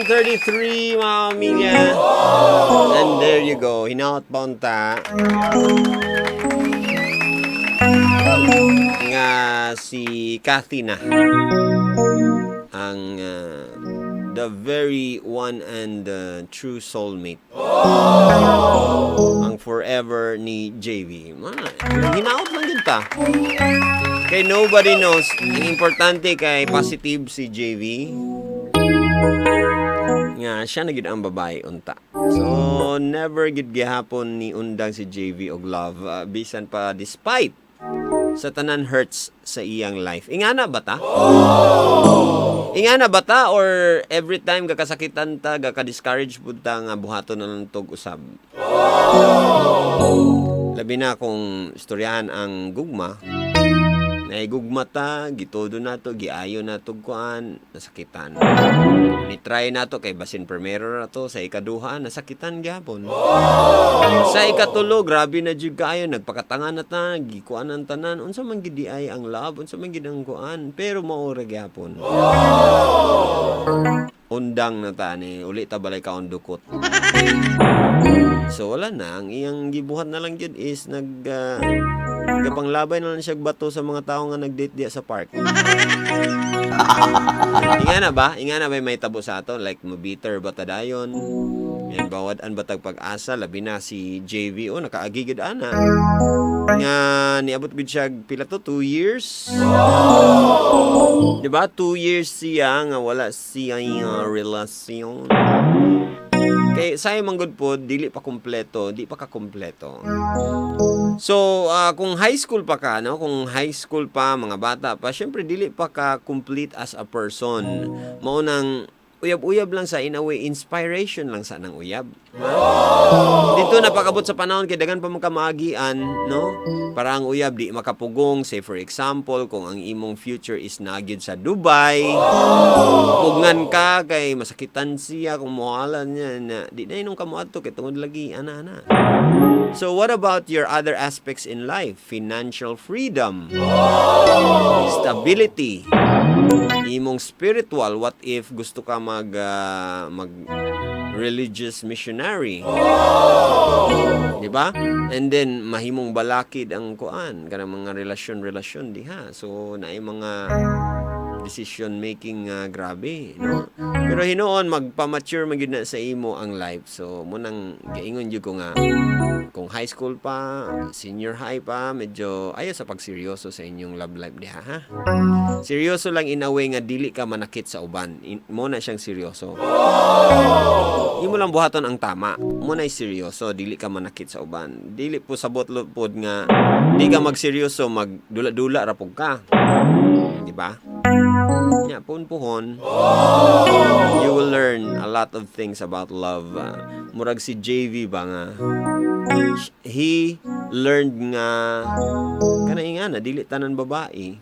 7:33, mga pamilya. And there you go. Hinaot pa unta nga si Kathy na ang the very one and true soulmate. Ang forever ni JV. Hinaot lang din ta. Kay nobody knows. Ang importante kay positive si JV. Nga siya na gid ang babae unta. So never gid gihapon ni undang si JV og love, bisan pa despite sa tanan hurts sa iyang life. Ingana ba ta? Ingana ba ta or every time gakasakitan ta, gaka-discourage pud ta nga buhaton na lang tog usab? Labi na kung istoryahan ang gugma, naigugma ta, gitudo nato, giayo nato kuan, nasakitan. Ni try nato kay basin primero na to, sa ikaduha, nasakitan gyapon. Sa ikatulo, grabe na jud kaayo, nagpakatanga na ta, gikuan ang tanan, unsa man gid di ay ang love, unsa man gid ang kuan, pero mao ra gyapon. Undang na ta ni, uli ta balay kaon dukot. So wala na, ang iyang gibuhat na lang gyud is nag gapanglabay na lang siya bato sa mga tao nga nag-date diya sa park. Inga na ba? Inga na ba may tabo sa ato? Like, mabitter ba ta dayon? Yan, bawad-an ba tag pag-asa? Labi na si JV, oh, nakaagi gid ana. Nga, niabot gid siya pila to? 2 years? Di ba? 2 years siya nga wala siya relasyon. Kay sa man gud po, dili pa kumpleto, di pa ka kumpleto. So, kung high school pa ka, no? Kung high school pa, mga bata pa, syempre dili pa ka complete as a person. Mao nang uyab-uyab lang sa, in a way, inspiration lang sa nang uyab. Dito napakabot sa panahon kay daghan pa man ka maagian, no? Para ang uyab di makapugong, say for example, kung ang imong future is nagyud sa Dubai, pugngan ka kay masakitan siya kung mohalan niya na di na inong kamoadto kay tungod lagi ana-ana. So what about your other aspects in life? Financial freedom, stability, imong spiritual, what if gusto ka mag religious missionary? Di ba? And then mahimong balakid ang kuan kanang mga relasyon-relasyon diha. So naay mga decision making nga grabe, no? Pero hinuon magpa-mature man gyud na sa imo ang life. So mao nang gaingon jud ko nga kung high school pa, senior high pa, medyo ayaw sa pagseryoso sa inyong love life diha, ha. Seryoso lang in a way nga dili ka manakit sa uban. Mo na siyang seryoso. Imo lang buhaton ang tama. Mo na seryoso, dili ka manakit sa uban. Dili po sabot pod nga di ka magseryoso, magdula-dula ra pud ka. Di ba? Nya puhon-puhon, you will learn a lot of things about love. Murag si JV ba nga he learned nga kana nga na dili tanan babae.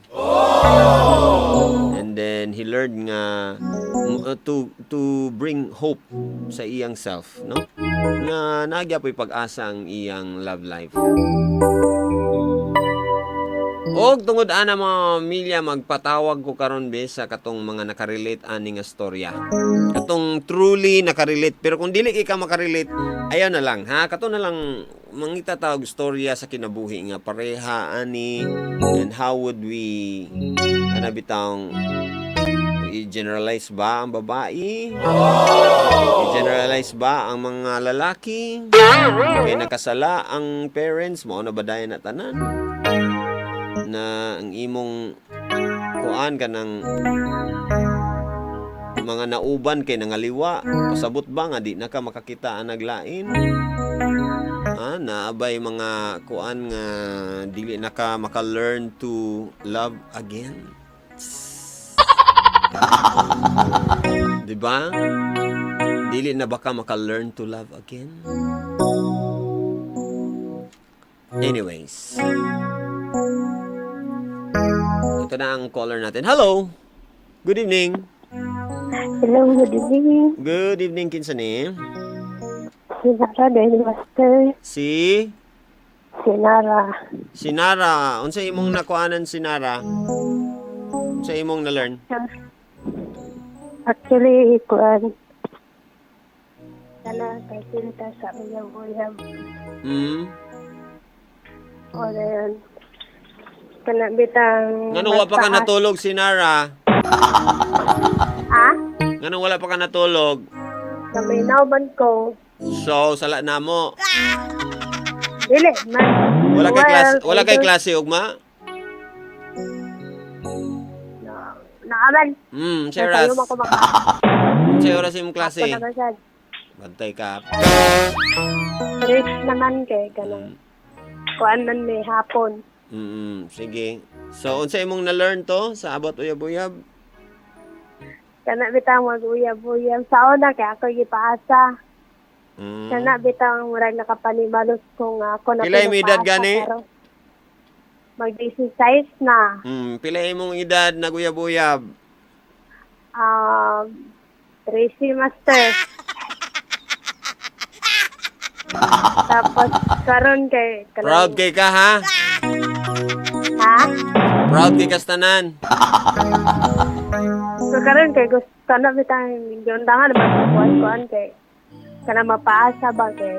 And then he learned nga to bring hope sa iyang self, no? Nga nagya po'y pag-asa ang iyang love life. Og tungod ana, mga pamilya, magpatawag ko karon be sa katong mga nakarelate ani nga storya. Katong truly nakarelate, pero kung dili kay ka makarelate, ayaw na lang ha. Kato na lang mangita tawag storya sa kinabuhi nga pareha ani and how would we ana bitawng i-generalize ba ang babae? I-generalize ba ang mga lalaki? Kay nakasala ang parents mo na ba dayon na tanan? Na ang imong kuan ka ng mga nauban kay nangaliwa, pasabot ba nga di na ka makakita ang naglain, naabay mga kuan nga dili na ka maka-learn to love again, di ba? Dili na ba ka maka-learn to love again? Anyways, ito na ang caller natin. Hello, good evening. Hello, good evening. Good evening, kinsa ni? Si Nara, Dahil Master. Si Si Nara. Si Nara. Unsa imong nakuanan, si Nara? Unsa imong na-learn? Actually, kuan, Kana kay tinta sa uyab-uyab. O dayon. Kana bitang Ngano wa pa ka magpaas- natulog, Sinara? Ha? Ngano wala pa ka natulog? Naminaw man ko. So, sala na mo. Dili man. Wala kay Well, klase, wala kay ito- klase ugma? Naaman. Unsay oras? Nasa ko maka. Unsay oras imong klase? Ako naman sad. Bantay ka. Rich naman kay kanang kuan man may hapon. Sige. So, unsa imong na-learn to sa about uyab-uyab? Kana bitang mag-uyab-uyab. Sa una kay ako gipaasa. Kana bitang murag nakapanimalos ko nga ako na Pila imong edad pinapaasa, gani? pero mag 16 na. Pila imong edad naguyab-uyab? Tracy Master. Tapos karon kay kanang- Proud kay ka, ha? Ha? Proud kay kastanan. So karon kay gusto kana bitang giundangan naman ko kuan kuan kay kana mapaasa ba kay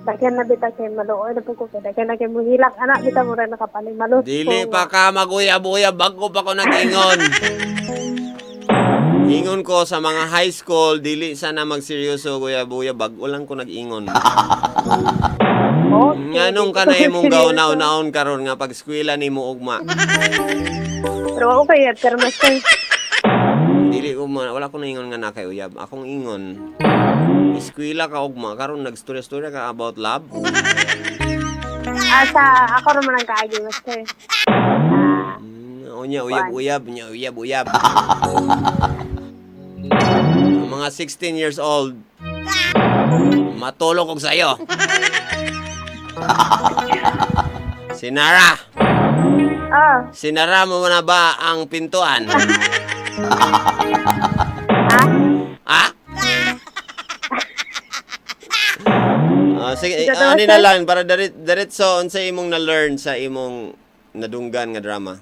daghan na bitang kay maluoy na pud ko kay daghan na kay muhilak anak bitang murag nakapanimalos Dili ko pa ka maguyab-uyab bago pa ko nag-ingon. Ingon ko sa mga high school, dili sana magseryoso guyab-uyab, bago lang ko nag-ingon. Okay, Nganong dili ka na ko imong gaw seryoso. naon-naon karon nga pag eskwela nimo ugma? Pero ako kay pero master. Dili ko man, wala ko naingon nga na kay uyab. Akong ingon, eskwela ka ugma karon nagstorya-storya ka about love. Asa ako ra man ang kaagi, master. Ah, Unya uyab-uyab, unya uyab-uyab. Ang mga 16 years old, matulog og sayo. Sinara, Oh, sinara mo na ba ang pintuan? Ha? Ha? Ah, sige, Ikaw, ano na Master? lang para diretso unsa imong na-learn sa imong nadunggan nga drama?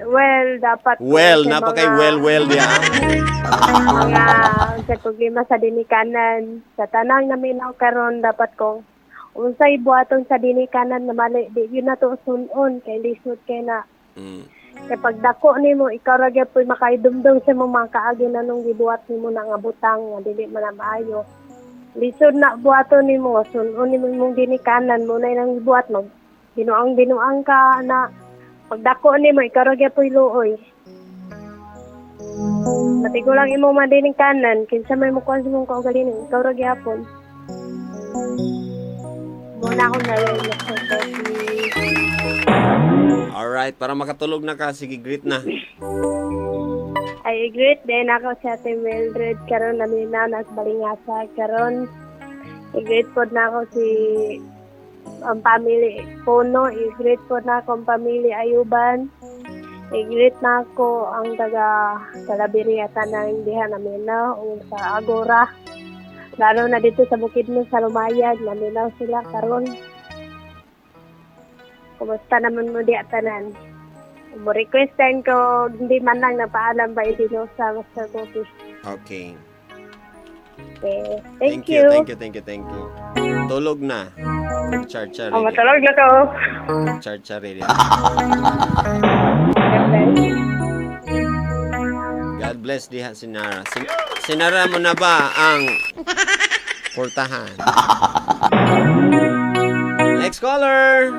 Well, dapat Well, sa napakay mga- well well diya. Mga sa problema sa dinikanan sa tanang naminaw karon, dapat kong unsay buhaton sa dinikanan na mali, di yun na to sunon kay lisod kay na kay pagdako nimo, ikaw ra gyud makaidumdum sa imong mga kaagi na nung gibuhat nimo na nga butang nga dili man na maayo. Lisod na buhaton nimo, sunon nimo imong ginikanan mo na ilang gibuhat, mag binuang binuang ka na pagdako nimo, ikaw ra gyud luoy. Matigo lang imong madinikanan, kinsa may mukuan sa imong kaugalingon, ikaw ra gyapon. Muna ako na rin sa coffee. Alright, para makatulog na ka, sige, greet na. I greet din ako sa Ate Mildred karon naminaw nas balingasa karon. I-greet po na ako si ang family Puno, i-greet po na ako ang family Ayuban. I-greet na ako ang taga Calaveria tanang diha naminaw o sa Agora. Lalo na dito sa Bukidnon sa Lumayag, naminaw sila karon. Kumusta naman mo diha tanan? Mo request din ko, hindi man lang napaalam ba sa Master Cookie. Okay. Okay. Thank you. Thank you, thank you, thank you. Tulog na. Char-char. Oh, matulog na ko. Char-char. God bless. God bless diha Sinara. Sinara mo na ba ang portahan? Next caller.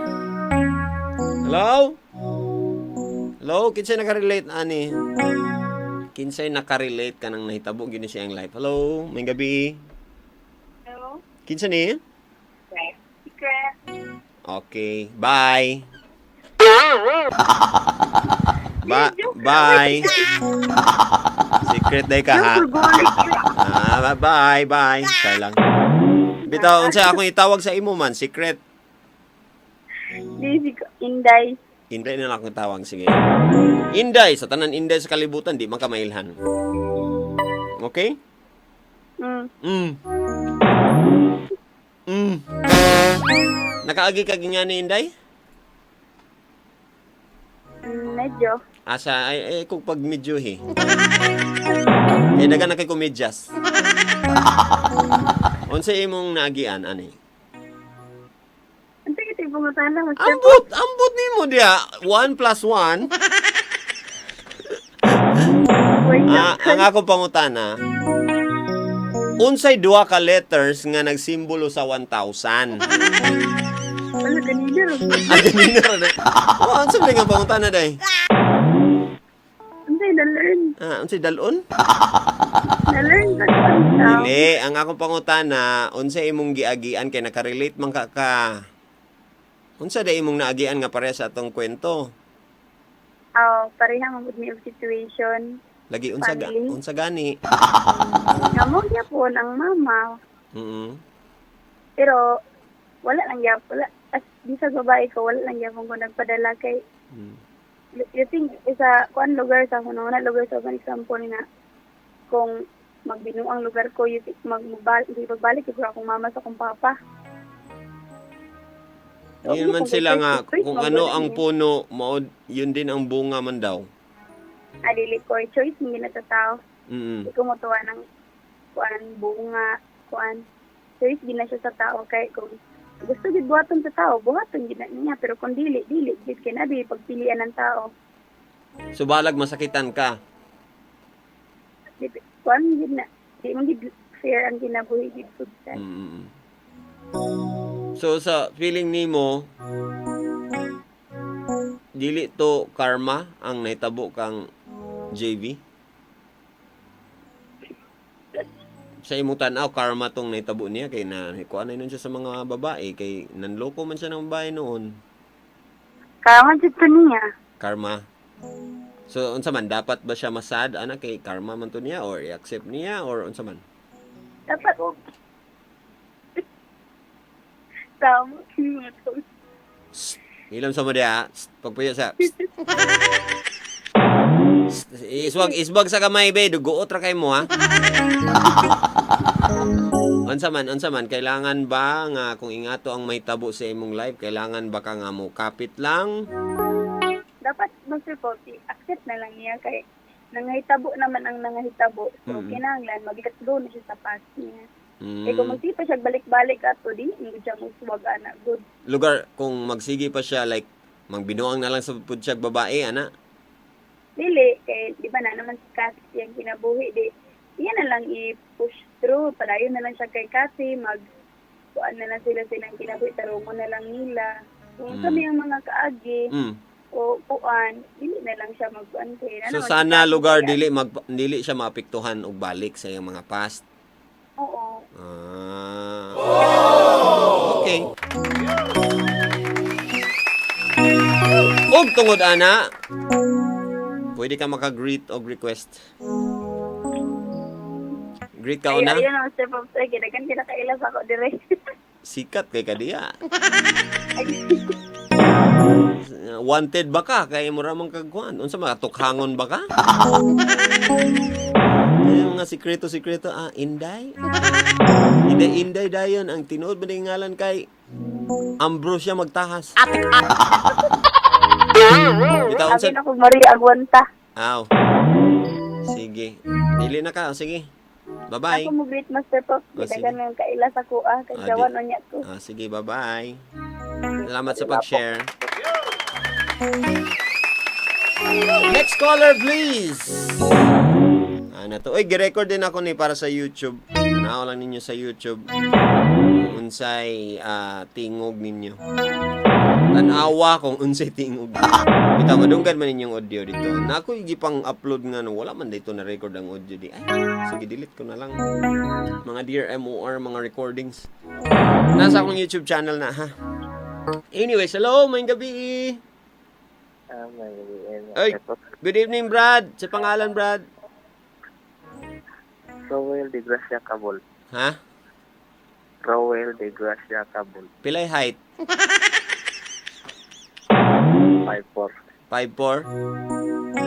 Hello? Hello, kinsay nakarelate ani? Kinsay nakarelate ka nang nahitabo gini siyang life. Hello, may gabi. Hello? Kinsa ni? Secret. Okay, bye. Bye. Secret day ka ha. Ah, bye, bye. Char lang. Bitaw, unsa akong itawag sa imo man, secret. Di si Inday. Inday na lang akong tawag, sige. Inday, sa tanan Inday sa kalibutan, di man ka mailhan. Okay? Nakaagi ka nga ni Inday? Medyo. Asa, ay, ay kung pag medyo he. Kaya daga na kay komedyas. Unsa imong naagian ani? Unsa kitay pangutana, Master Pop? Ambot, ambot nimo diya. 1 plus 1. Wait Ah, lang. ang akong pangutana, unsay duha ka letters nga nagsimbolo sa 1,000? Wala, ganina ro. Ay, ganina ra day. Oh, unsa man nga pangutana day? Unsay na-learn? Ah, unsay dalon? Na-learn ka sa tao. Dili, ang akong pangutana, unsa imong giagian kay nakarelate man ka ka. Unsa day imong naagian nga pareha sa atong kwento? Oh, pareha man gud mi og situation. Lagi unsa ga, Family. unsa gani? Nga mo gyapon ang mama, pero wala lang gyapon, wala as bisag babae ko, wala lang gyapon ko nagpadala kay you think isa kuan lugar sa kuno na lugar sa kuan example nga kung magbinuang lugar ko, you think mag magbalik, di pagbalik ko akong mama sa akong papa. So, Yun man kung sila choice nga to choice, kung man ano gud ang ni. puno, mao yun din ang bunga man daw. Ah, dili ko choice hindi na sa tao. Di ko motuwa ng kuan bunga, kuan choice gina siya sa tao kay kung gusto gid buhaton sa tao, buhaton gid na niya, pero kung dili, dili gid kay na di pagpilian ng tao. So balag masakitan ka. Di, kuan gid na di man gid fair ang kinabuhi gid pud sa. So sa feeling nimo dili to karma ang nahitabo kang JV? Sa imong tan-aw, karma tong nahitabo niya kay na kuan na nun siya sa mga babae kay nanloko man siya ng babae noon. Kaman jud to niya. Karma. So unsa man, dapat ba siya masad ana kay karma man to niya or i-accept niya or unsa man? Dapat tama mga tao. Shh. Ilam sa mo diha. Shh. Pagpuyo sa. Shh. Shh. Iswag, isbag sa kamay be, duguot ra kay mo ha. Unsa man, kailangan ba nga kung ingato ang mahitabo sa imong life, kailangan ba ka nga mo kapit lang? Dapat Master Poppy, accept na lang niya kay nangahitabo naman ang nangahitabo. So kinahanglan mag-let go na siya sa past niya. Kay kung magsipa siya balik-balik ato di hindi siya muswag ana good. Lugar kung magsige pa siya, like mangbinuang na lang sa pud siya babae ana. Dili kay di ba na naman si Cassie ang kinabuhi, di iya na lang i-push through, padayon na lang siya kay Cassie, mag kuan na lang sila silang kinabuhi, tarungon na lang nila. Kung sabi ang mga kaagi o kuan, dili na lang siya magkuan kay na So naman si sana Cassie lugar kaya- dili mag dili siya maapektuhan og balik sa iyang mga past. Oo. Ah. Okay. Og tungod ana, pwede ka maka-greet og request. Greet ka Ay, una. ayun ang step of ay, ginagan kinakaila sa ako dire. Sikat kay kadiya. Wanted ba ka? Kay mura man kagkuan. Unsa mga tukhangon ba ka? Ay, mga sikreto-sikreto. Ah, Inday? Inday, Inday dayon. Ang tinuod ba na ngalan kay Ambrosia magtahas. Bitaw Sabi unsa? na ko Maria Aguanta. Aw. Sige. Dili na ka. Sige. Bye-bye. Ako mo greet Master Pop. Oh, sige. Ginagan ng kaila sa kuha kay Ah, jawan unya ko. Ah, sige, bye-bye. Salamat sa pag-share. Next caller, please. Ano to? Uy, girecord din ako ni para sa YouTube. Tanaw lang ninyo sa YouTube. Unsay tingog ninyo. Tanawa kung unsay tingog. Bitaw madunggan man ninyong audio dito. Na ako gipang upload nga no, wala man dito na record ang audio di. Ay, sige, delete ko na lang. Mga dear MOR, mga recordings. Nasa akong YouTube channel na ha. Anyways, hello, may gabi. Ah, may Ay, good evening, Brad. Sa pangalan, Brad? Rowel de Gracia Cabol. Ha? Rowel de Gracia Cabol. Pilay height? 5'4". 5'4".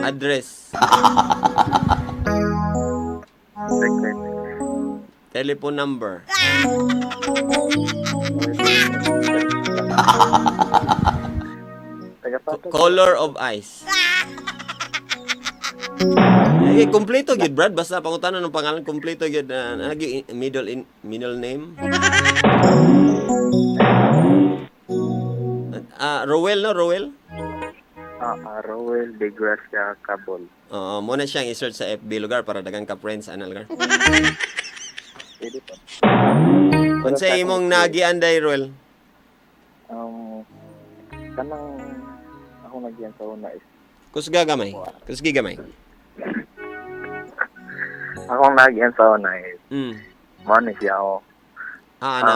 Address? Secret. Telephone number? Tagapatog. Color of eyes? Eh, kompleto gyud, Brad, basta pangutana ng pangalan, kompleto gyud na middle in, middle name. Ah, Rowel, no, Rowel? Rowel de Gracia Cabol. Oo, mo na siyang i-search sa FB lugar para dagan ka friends ana lugar. Pwede po. Unsa imong nagian day, Rowel? Kanang ako nagyan sa una is Kusga gamay. Kusgi gamay. Akong nagyan sa una is mao ni siya ako. Ah, ano?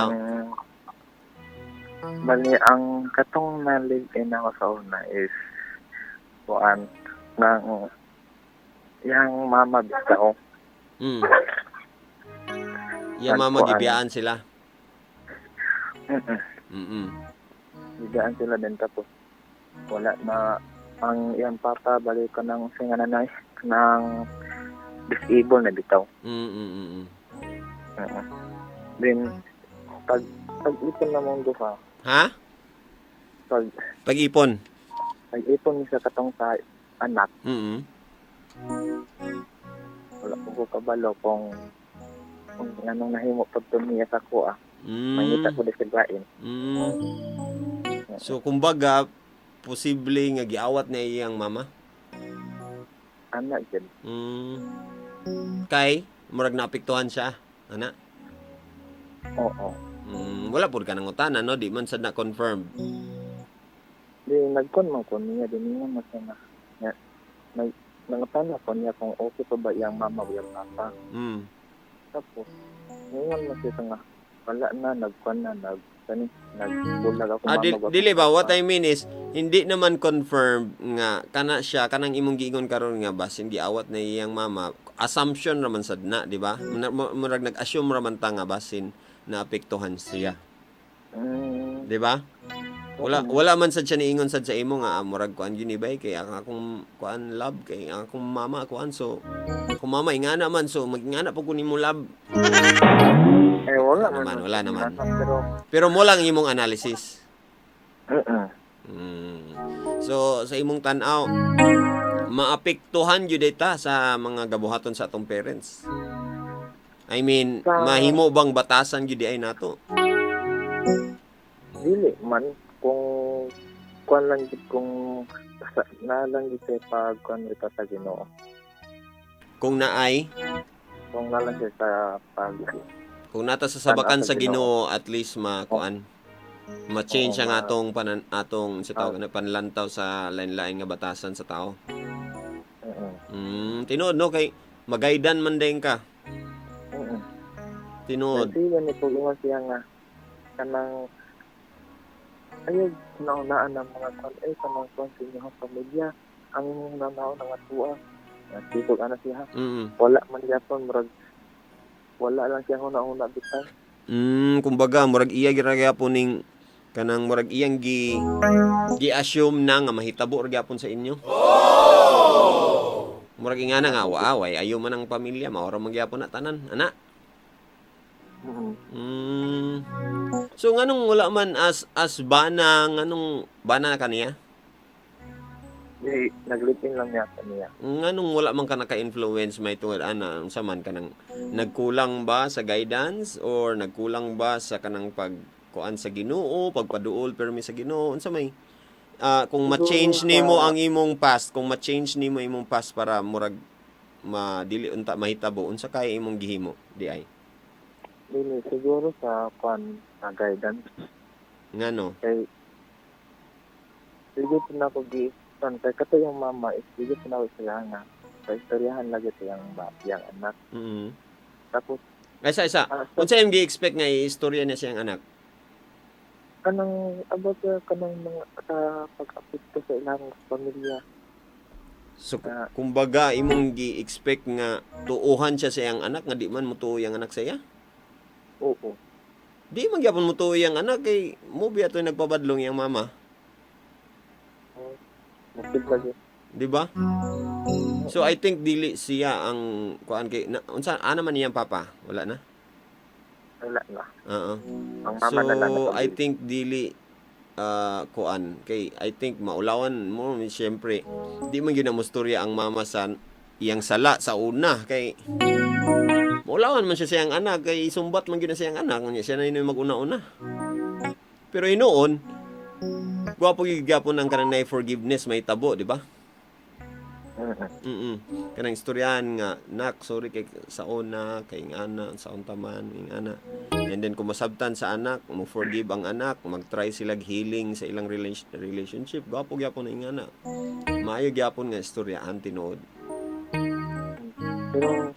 Ang bali ang katong na live in ako sa una is kuan ng yang mama bitaw. Ya mama Nagkuan. gibiyaan sila. Biglaan sila din, tapos wala na ang iyang papa, bali ko ng singananay ng disabled na bitaw. Oo. Then pag pag-ipon na mong duha, Ha? pag Pag-ipon. pag-ipon sa katong sa anak, wala ko kabalo kung anong nahimo pag niya sa kuha. Mangita ko di sa. So kumbaga posible nga giawat na iyang mama. Anak jud. Kay murag naapektuhan siya, ana. Oo. Wala pud ka nangutana, no, di man sad na confirm. Di nagkon man ko niya, di niya man siya na nga nag nangutana ko niya kung okay pa ba iyang mama o iyang papa. Tapos ngayon man siya nga wala na, nagkon na, nag kani, nagbulag ako Ah, mama ba dili ba, papa. what I mean is hindi naman confirmed nga kana siya kanang imong giingon karon nga basin giawat na iyang mama, assumption raman sad na, di ba? Murag nag-assume raman ta nga basin naapektuhan siya, di ba? Wala wala man sad siya niingon sad sa imo nga, ah, murag kuan gyud ni bay kay ang akong kuan love kay ang akong mama kuan, so akong mama ingana man, so magingana pud ko nimo, love. Eh, wala Naman, man. wala naman. Pero Pero mo lang imong analysis. So sa imong tan-aw, maapektuhan gyud ta sa mga gabuhaton sa atong parents. I mean, mahimo bang batasan gyud ay nato? Dili man kung kuan lang gid, kung sa, na lang gid siya pag kuan rita sa Ginoo. Kung naay Kung na lang siya sa pag Kung nata sa sabakan Tan-aw sa sa Ginoo, at least makuan, ma-change Oo, ang atong panan atong sa tawag na panlantaw sa lain-lain nga batasan sa tao. Tinuod, no, kay magaidan man din ka. Tinuod. Kasi yan ito, ingon siya nga kanang ayaw naunaan ng mga kuan eh kanang kuan sa inyong pamilya ang imong nanaw nga tuwa. Tigog ana siya. Wala man gyapon, murag wala lang siya huna-huna bitaw. Kumbaga murag iya gira gyapon ning kanang murag iyang gi gi-assume na nga mahitabo ra gyapon sa inyo. Murag ingana nga wa way ayo man ang pamilya, mao ra man gyapon na tanan, ana. So nganong wala man as bana, nganong bana na kaniya? Di naglipin lang niya kaniya. Nganong wala man ka naka-influence may tungod ana, unsa man kanang nagkulang ba sa guidance or nagkulang ba sa kanang pag kuan sa Ginoo, pagpaduol permi sa Ginoo, unsa may kung ma-change Siguro nimo ang imong past, kung ma-change nimo imong past para murag madili unta mahitabo, unsa kay imong gihimo di ay? Dili siguro sa kuan sa guidance. Ngano? Kay sige po na ako gi kuan kay kato yung mama is sige po na ako sila nga paistoryahan lagi to yung ba yang anak. Tapos Ay, isa isa. Sa, Unsa imong gi-expect nga iistorya niya siyang anak? Kanang about sa kanang mga sa pag-apekto sa ilang pamilya. So Ah. kumbaga imong gi-expect nga tuohan siya sa iyang anak nga di man motuo iyang anak sa iya? Oo. Di man gyapon motuo iyang anak kay mo biya to'y nagpabadlong iyang mama, Mupil lagi. di ba? So I think dili siya ang kuan kay na, unsa ana man iyang papa? Wala na. Wala na. Oo. Ang mama na lang So I nakabili. think dili kuan kay I think maulawan mo, siyempre di man gyud na mostorya ang mama sa iyang sala sa una kay maulawan man siya sa iyang anak kay isumbat man gyud na sa iyang anak, unya siya na yun mag-una-una. Pero hinuon, gwapo gyud gyapon ang kanang naay forgiveness may tabo, di ba? Kanang istoryahan nga, "Nak, sorry kay sa una, kay ing ana, sa unta man, ing ana." And then kung masabtan sa anak, mo forgive ang anak, mag-try sila healing sa ilang relationship. Gwapo gyapon na ing ana. Maayo gyapon nga istoryahan tinuod. Pero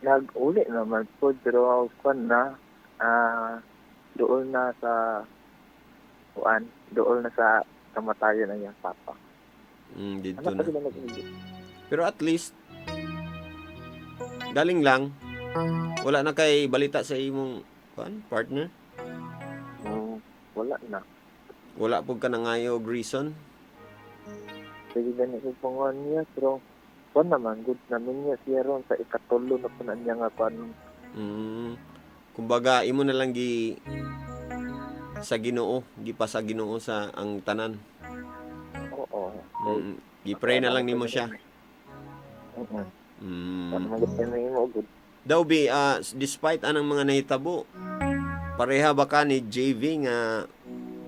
nag-uli naman po, pero kwan na, doon na sa kuan, doon na sa kamatayan ng iyang papa. Dito Anak na. pa sila nag-uli. Pero at least galing lang wala na kay balita sa imong kuan partner. Wala na. Wala pud ka nangayo og reason. Sige gani ko panguan niya, pero kuan naman, good namin niya siya ron sa ikatulo na po na niya nga kuan. Kumbaga imo na lang gi sa Ginoo, gipa sa Ginoo sa ang tanan. Oo. Gi-pray na lang nimo siya. Oo. Ano man gud mo good. Daw bi, despite anang mga nahitabo, pareha ba ka ni JV nga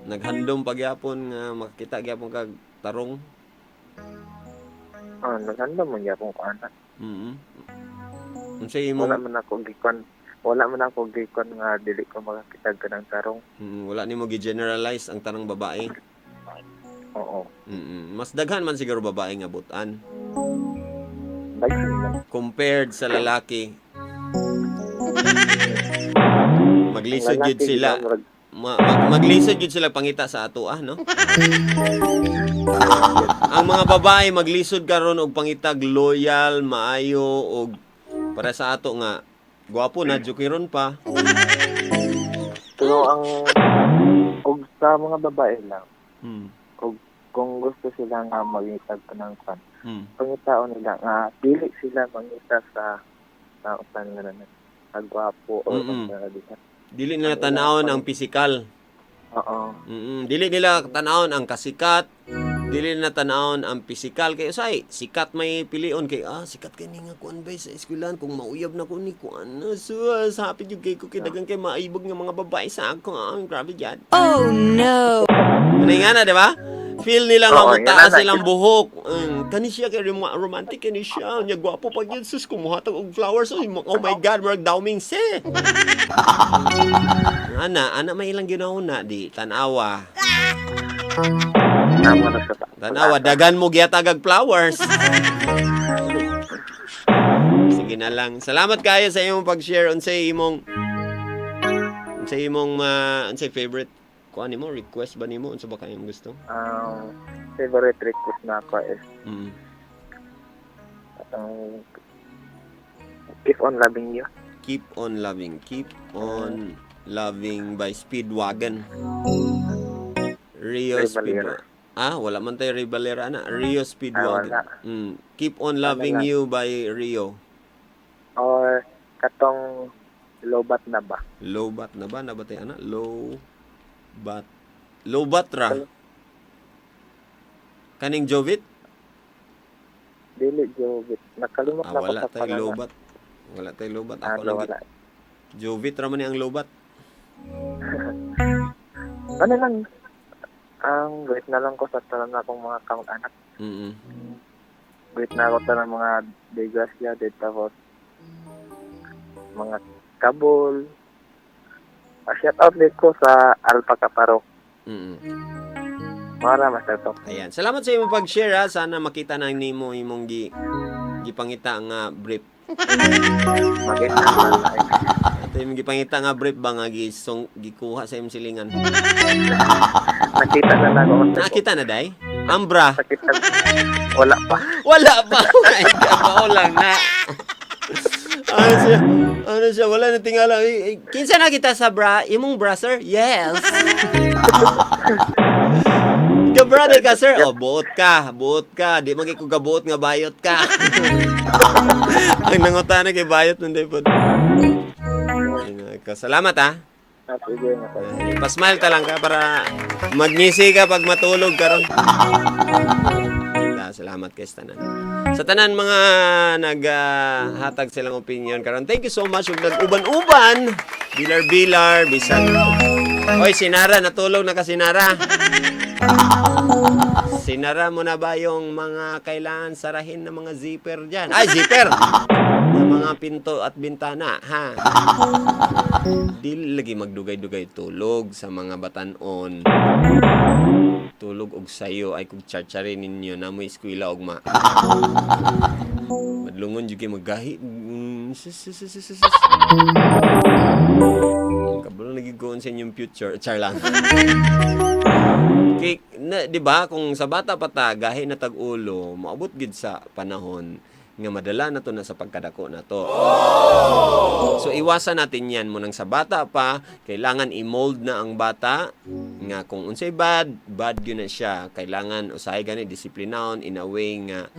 naghandom pagyapon nga makakita gyapon kag tarong? Ah, naghanda man gyapon ko ana. Unsay imong Wala man ako gikuan nga dili ko makakita kanang tarong. Wala nimo gi-generalize ang tanang babae. Oo. Mas daghan man siguro babae nga butan Daghan man. Compared sa lalaki. Maglisod Ang gyud lalaki, sila. Maglisod gyud sila pangita sa ato ah, no? Ang mga babae maglisod karon og pangitag loyal, maayo og para sa ato nga gwapo na jukiron pa. Pero ang og sa mga babae lang, kung gusto sila nga mangitag kanang kwan, pangitaon nila nga dili sila mangita sa sa usan nga na agwapo o mm. Dili nila tan-awon ang pisikal. Oo. Dili nila tan-awon ang kasikat. Dili nila tan-awon ang pisikal kay usay sikat may pilion kay sikat kay ni nga kuan bay sa eskwelahan, kung mauyab na ko ni kuan na sus, happy jud kay ko kay daghang kay maibog nga mga babae sa ako. Ah, grabe jud. Oh no! Ano nga na, di ba? Feel nila nga Oo, mutaas yun na. silang buhok. Kani siya kay romantic kani siya. Nya gwapo pag yun sus kumuhatag og flowers. Oh, oh my God, murag Daoming si. Ana, ana may ilang ginauna di tan-awa. Tama na sa Tanawa, dagan mo gihatag flowers. Sige na lang. Salamat kayo sa imong pag-share unsay imong unsay favorite kuan nimo, request ba nimo, unsa ba kayong gusto? Ang favorite request na ako is Keep on Loving You. Keep on Loving. Keep on Loving by Speedwagon. Rio Ray Speedwagon. Valera. Ah, wala man tayo Ray Valera na. Rio Speedwagon. Ah, wala. Keep on Loving Ano lang? You by Rio. Or katong Lobat na ba? Low bat na ba? Na ba tayo, ana? Low bat. Low bat ra. Kaning Jovit? Dili Jovit. Nakalimot Ah, na ko wala sa tayo pangalan. low bat. Wala tayo low bat. Ah, Ako lang. wala. Jovit ra man ni ang low bat. Ano lang, ang great na lang ko sa tanan akong mga kamag-anak. Great na ako tanan mga De Gracia, de tapos mga Kabul. Shout out din ko sa Alpha Kaparo. Mara master to. Ayan. Salamat sa imong pag-share ha. Sana makita na nimo imong gipangita nga brief. Makita na lang. Ato imong gipangita nga brief ba nga gisong gikuha sa imong silingan. Nakita na lang ako. Nakita na day? Ambra. Sakit na. Wala pa. Wala pa. Ay, kabao lang na. Ano siya? Ano siya? Wala na tingala. Eh, eh, kinsa na kita sa bra? Imong bra, sir? Yes. Ka brother ka, sir? Oh, buot ka. Buot ka. Di man kay ko gabuot nga bayot ka. Ang nangutana kay bayot nun day pod. Ayun, ka. Salamat ha. Ah, sige nga. Ay, pasmile ta lang ka para magngisi ka pag matulog karon. Salamat kay sa tanan. Sa tanan mga naghatag silang opinion karon. Thank you so much ug nag-uban-uban. Bilar-bilar bisan. Oy, Sinara, natulog na ka, Sinara? Sinara mo na ba yung mga kailangan sarahin ng mga zipper dyan? Ay, zipper! Ng mga pinto at bintana, ha? Dili lagi magdugay-dugay tulog sa mga batanon. Tulog og sayo ay kung charcharin ninyo na mo eskwela ugma. Madlungon jud kay magahi. Sus, sus, sus, sus, sus. Kabalo nagigoon sa inyong future. Char lang. Kay, na, di ba, kung sa bata pa ta, gahi na tag-ulo, maabot gid sa panahon nga madala na to na sa pagkadako na to. So iwasan natin yan mo nang sa bata pa, kailangan i-mold na ang bata nga kung unsay bad, bad gyud na siya. Kailangan usahay gani disiplinahon in a way nga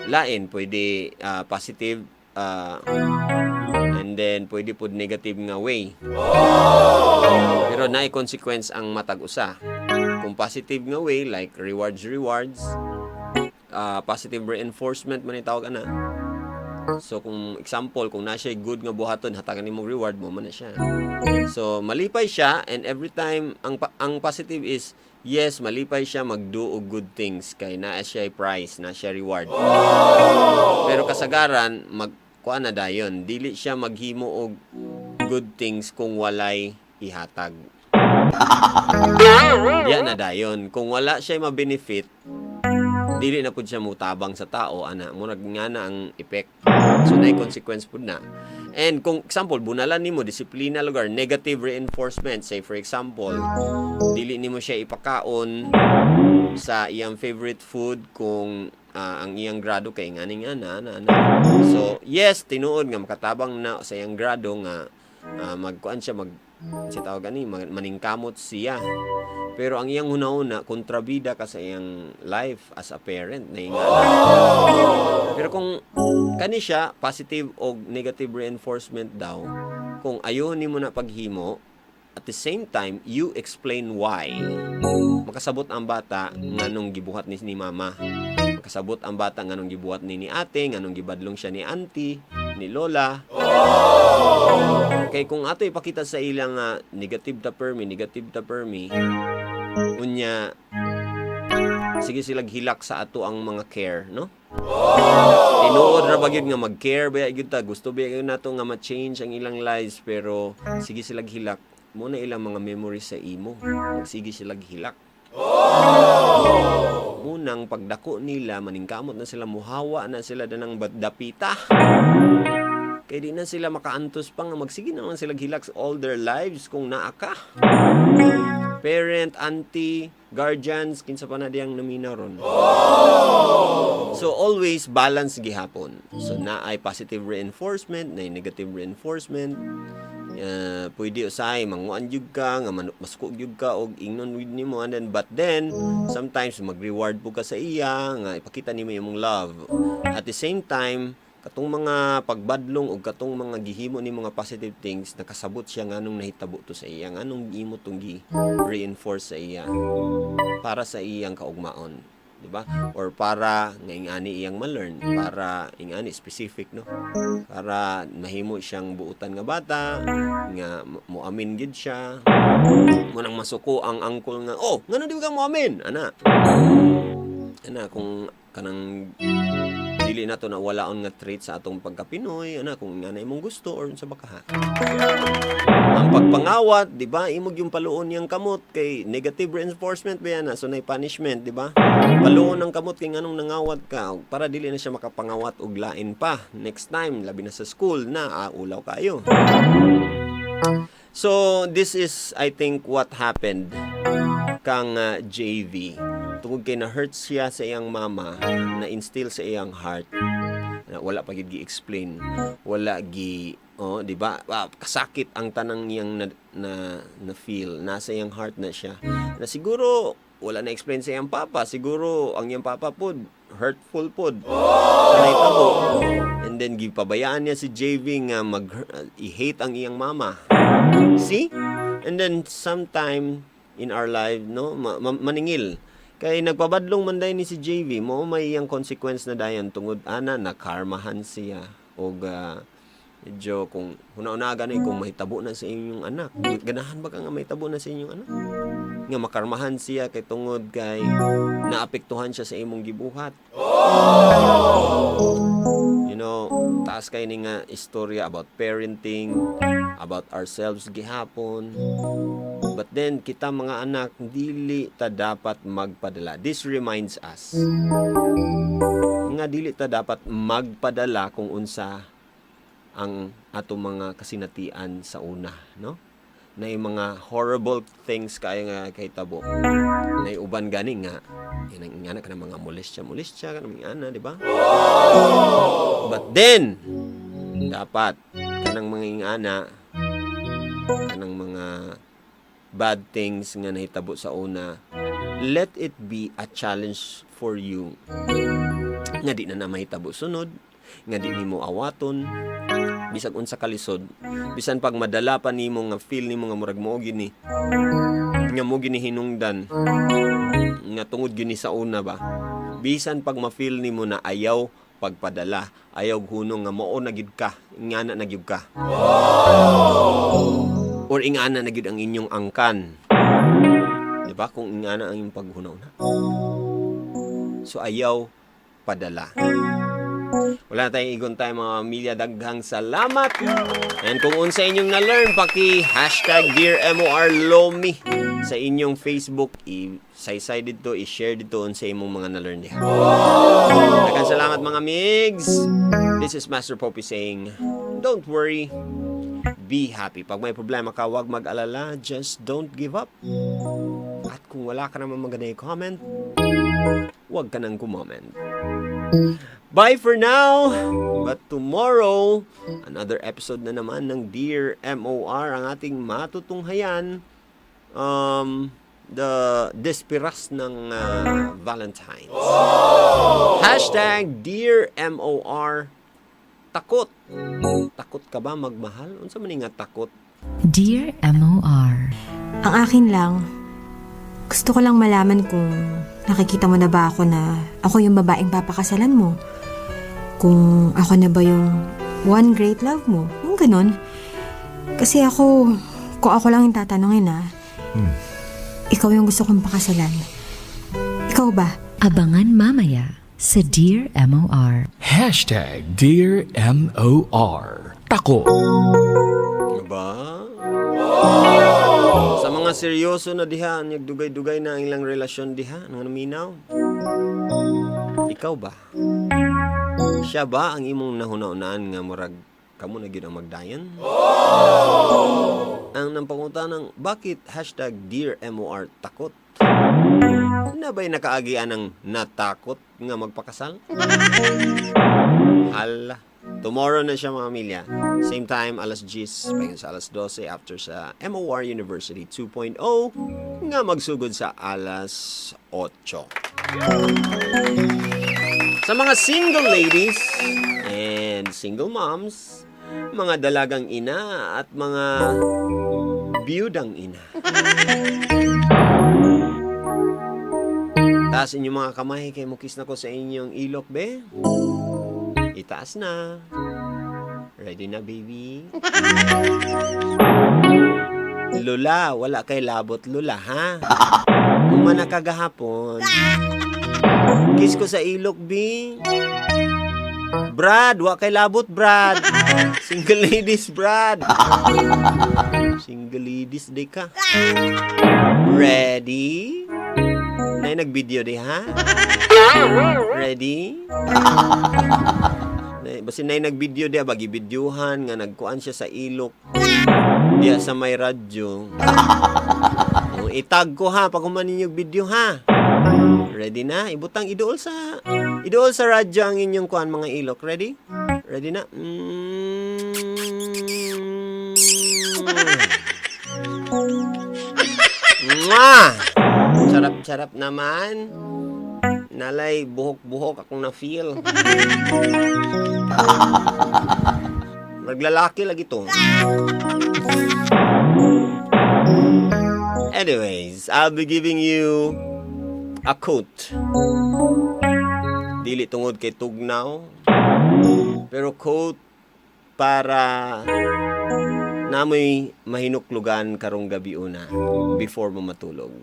lain pwede positive and then pwede pud negative nga way. Pero naay consequence ang matag usa. Kung positive nga way like rewards rewards, positive reinforcement man tawag ana. So kung example, kung na siya good nga buhaton, hatagan nimo reward mo man na siya. So malipay siya and every time ang positive is yes, malipay siya magdo og good things kay naa siya prize, naa siya reward. Pero kasagaran mag kuan na dayon, dili siya maghimo og good things kung walay ihatag. Diya na dayon. Kung wala siya ma-benefit, dili na pud siya mutabang sa tao ana, murag nga na ang effect. So naay consequence pud na. And kung example bunalan nimo disiplina lugar, negative reinforcement, say for example dili nimo siya ipakaon sa iyang favorite food kung ang iyang grado kay ngani nga na na na. So yes, tinuod nga makatabang na sa iyang grado nga magkuan siya, mag si tawag ani maningkamot siya, pero ang iyang hunahuna, kontrabida ka sa iyang life as a parent na ingana. Pero kung kani siya positive o negative reinforcement daw, kung ayo nimo na paghimo, at the same time you explain why, makasabot ang bata nganong gibuhat ni mama, makasabot ang bata nganong gibuhat ni ate, nganong gibadlong siya ni auntie, ni lola. Kay kung ato ipakita sa ilang nga negative ta permi, negative ta permi, unya sige sila hilak sa ato ang mga care, no? Tinuod ra ba gyud nga mag-care ba gyud ta, gusto ba gyud nato nga ma-change ang ilang lives, pero sige sila hilak mo na ilang mga memories sa imo, sige sila hilak. Munang pagdako nila, maningkamot na sila, muhawa na sila danang dapita. Kay di na sila makaantos pa nga magsige na lang sila hilak all their lives kung naa ka. Parent, auntie, guardians, kinsa pa na diyang namina ron. So always balance gihapon. So naay positive reinforcement, naay negative reinforcement. Pwede usahay manguan jud ka nga masuko jud ka og ingnon with nimo and then but then sometimes mag-reward po ka sa iya nga ipakita nimo imong love. At the same time, katong mga pagbadlong og katong mga gihimo ni mga positive things, nakasabot siya nganong nahitabo to sa iya, nganong imo tong gi reinforce sa iya, para sa iyang kaugmaon, di ba? Or para nga ingani iyang ma-learn, para ingani specific, no, para mahimo siyang buutan nga bata nga moamin gid siya mo nang masuko ang uncle nga, "Oh, ngano di ka moamin?" Ana ana, kung kanang dili na to na walaon nga trait sa atong pagka-Pinoy ana, kung nga na imong gusto or sa baka ha. Ang pagpangawat, di ba? Imog yung paluon niyang kamot kay negative reinforcement ba yan na? So, nay punishment, di ba? Paluon ng kamot kay nganong nangawat ka para dili na siya makapangawat og lain pa. Next time, labi na sa school na, ulaw kayo. So, this is, I think, what happened kang JV. Tungod kay na-hurt siya sa iyang mama, na-instill sa iyang heart, na wala pa gid gi-explain, wala gi, oh, di ba? Ah, kasakit ang tanang niyang na feel, nasa iyang heart na siya. Na siguro wala na explain sa iyang papa, siguro ang iyang papa pod hurtful pod. Sa nahitabo. And then gipabayaan niya si JV nga mag i-hate ang iyang mama. See? And then sometime in our life, no, maningil. Kay nagpabadlong man day ni si JV, mo may iyang consequence na dayon tungod ana na karmahan siya og medyo kung huna-huna gani kung mahitabo na sa inyong anak. Ganahan ba ka nga mahitabo na sa inyong anak? Nga makarmahan siya kay tungod kay naapektuhan siya sa imong gibuhat. Taas kay ni nga istorya about parenting, about ourselves gihapon. But then kita mga anak, dili ta dapat magpadala. This reminds us nga dili ta dapat magpadala kung unsa ang atong mga kasinatian sa una, no? Na yung mga horrible things kaya nga kahitabo. Na uban gani nga inang ingana ka ng mga molestya, molestya ka ng mga ana, di ba? But then dapat kanang mga ingana, kanang mga bad things nga nahitabo sa una, let it be a challenge for you nga di na na mahitabo sunod, nga di nimo awaton bisag unsa kalisod, bisan pag madala pa nimo nga feel nimo nga murag mo gini nga mo gini hinungdan nga tungod gini sa una ba. Bisan pag ma-feel nimo na, ayaw pagpadala, ayaw hunong nga mao na gyud ka, ingana na gyud ka or ingana na gyud ang inyong angkan, di ba? Kung ingana ang inyong paghunaw na, so ayaw padala. Wala na tayong igon tayo, mga pamilya. Daghang salamat. And kung unsa inyong na-learn, paki #DearMORLomi sa inyong Facebook. I-saysay dito, i-share dito unsa imong mga na-learn diha. Daghang salamat, mga migs. This is Master Poppy saying, don't worry, be happy. Pag may problema ka, huwag mag-alala, just don't give up. At kung wala ka naman magandang comment, huwag ka nang kumoment. Bye for now! But tomorrow, another episode na naman ng Dear MOR ang ating matutunghayan. The Despiras ng Valentine's. #DearMOR. Takot. Takot ka ba magmahal? Unsa man ni nga takot? Dear MOR, Ang akin lang, gusto ko lang malaman kung nakikita mo na ba ako na ako yung babaeng papakasalan mo. Kung ako na ba yung one great love mo. Yung ganun. Kasi ako, kung ako lang yung tatanungin ah, ikaw yung gusto kong pakasalan. Ikaw ba? Abangan mamaya sa Dear MOR. #DearMOR. Tako. Ba? Sa mga seryoso na diha, nagdugay-dugay na ang ilang relasyon diha, nga naminaw. Ikaw ba? Siya ba ang imong nahuna-unaan nga murag kamo na gyud ang magdayon? Ang nampangutan ng bakit #DearMOR takot? Na ba'y nakaagian ng natakot nga magpakasal? Hala. Tomorrow na siya, mga milya. Same time, alas 10, pahinga sa alas 12 after sa MOR University 2.0 nga magsugod sa alas 8. Sa mga single ladies and single moms, mga dalagang ina at mga biyudang ina. Taas inyong mga kamay kay mukis na ko sa inyong ilok, be. Itaas na. Ready na, baby? Lula, wala kay labot, Lula, ha? Humana kagahapon. Kiss ko sa ilok, bi. Brad, wa kay labot, Brad. Single ladies, Brad. Single ladies, di ka. Ready? Nay, nag-video di, ha? Ready? Nay, basin nay nag-video di, bagi videohan nga nagkuan siya sa ilok. Diya sa may radyo. Oh, itag ko ha pag human ninyo video ha. Ready na? Ibutang iduol sa radyo ang inyong kuan, mga ilok. Ready? Ready na? Mwah! Sarap-sarap naman. Nalay, buhok-buhok akong na-feel. Maglalaki lagi to. Anyways, I'll be giving you A quote. Dili tungod kay tugnaw, pero quote para namoy mahinuklugan karong gabi una before mo matulog.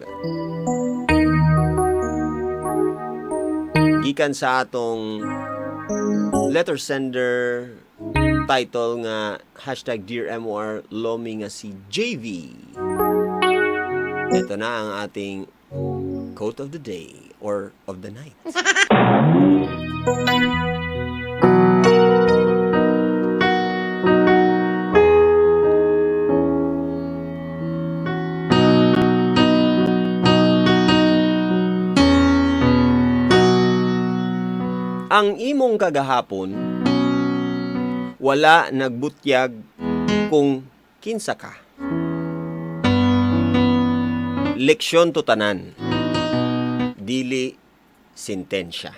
Gikan sa atong letter sender title nga #DearMORLomi nga si JV. Ito na ang ating quote of the day or of the night. Ang imong kagahapon wala nagbutyag kung kinsa ka. Leksyon to tanan. Dili sentensya.